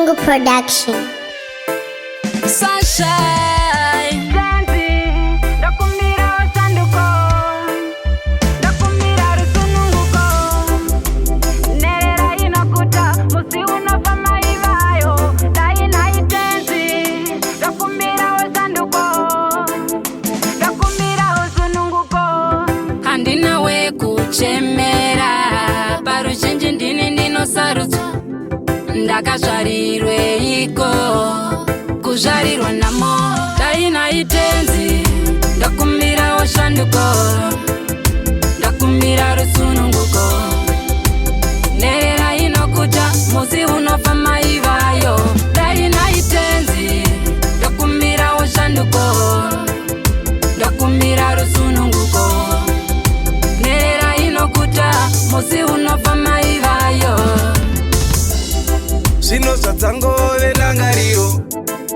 Chizungu Production. Sunshine. Tenzi, ndakumbira shanduko, ndakumbira rusununguko. Nherera inoguta musi unofa mai vayo. Dai nhai Tenzi, ndakumbira shanduko, ndakumbira rusununguko. Handina wekuchemera, paruzhinji ndini ndinosarudzwa. Ndakazvarirweiko kuzvarirwa namo? Dai nhai Tenzi, ndakumbirawo shanduko, ndakumbira rusununguko. Nherera inoguta musi unofa mai vayo. Dai nhai Tenzi, ndakumbirawo shanduko, ndakumbira rusununguko. Nherera inoguta musi unofa mai vayo. Zvino zvadzangove ndangariro,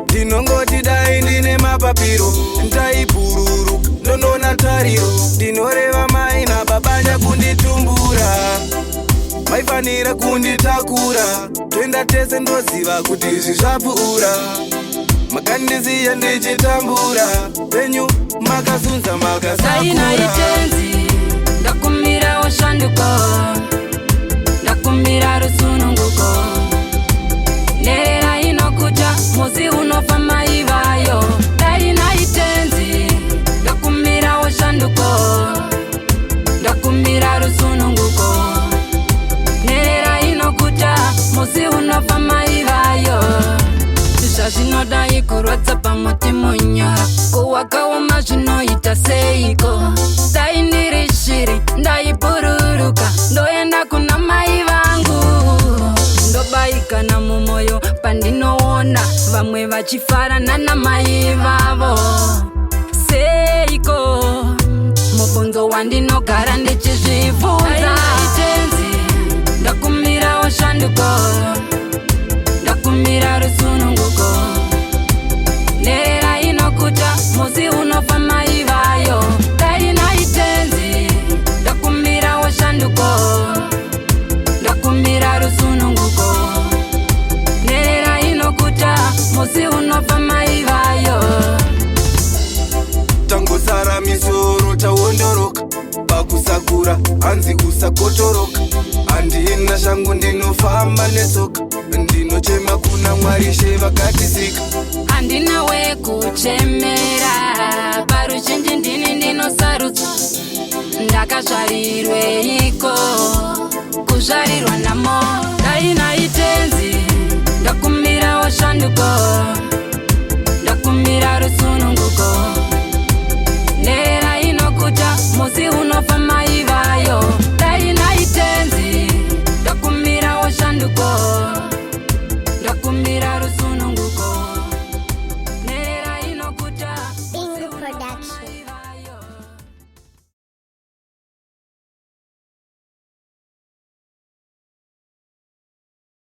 ndinongoti dai ndine mapapiro, ndaibhururuka ndonona tariro. Ndinoreva mai nababa nyakunditumbura, maifanira kunditakura toenda tese. Ndoziva kuti izvi zvapfuura, makandisiya ndichitambura, penyu makazunza Dai makasakura. Nhai Tenzi, ndakumbirawo shanduko, ndakumbira rusununguko. Nherera inoguta musi unofa mai vayo. Dai nhai Tenzi, ndakumbirawo shanduko, ndakumbira rusununguko. Nherera inoguta musi unofa mai vayo. Zvazvinodai kurwadza pamuti munyoro, kuwakaoma zvinoita seiko? Dai ndiri shiri ndaibhururuka ndoenda kuna mai vangu. Ndobaikana mumwoyo pandinoona vamwe vachifara nana mai vavo. Seiko? Mubvunzo wandinogara ndichizvibvunza. Tenzi, ndakumbirawo shanduko, ndakumbira rusununguko. Nherera inoguta musi unofa mai vayo. Dai nhai Tenzi, ndakumbirawo shanduko, ndakumbira rusununguko. Nherera inoguta musi unofa mai vayo. Tangosara misoro taondoroka pakusakura, hanzi usakotoroka. Handina shangu, ndinofamba netsoka, ndinochema kuna Mwari She vakatisika. Handina wekuchemera, paruzhinji ndini ndinosarudzwa. Ndakazvarirweiko kuzvarirwa namo? Dai nhai Tenzi, ndakumbirawo shanduko, ndakumbira rusununguko.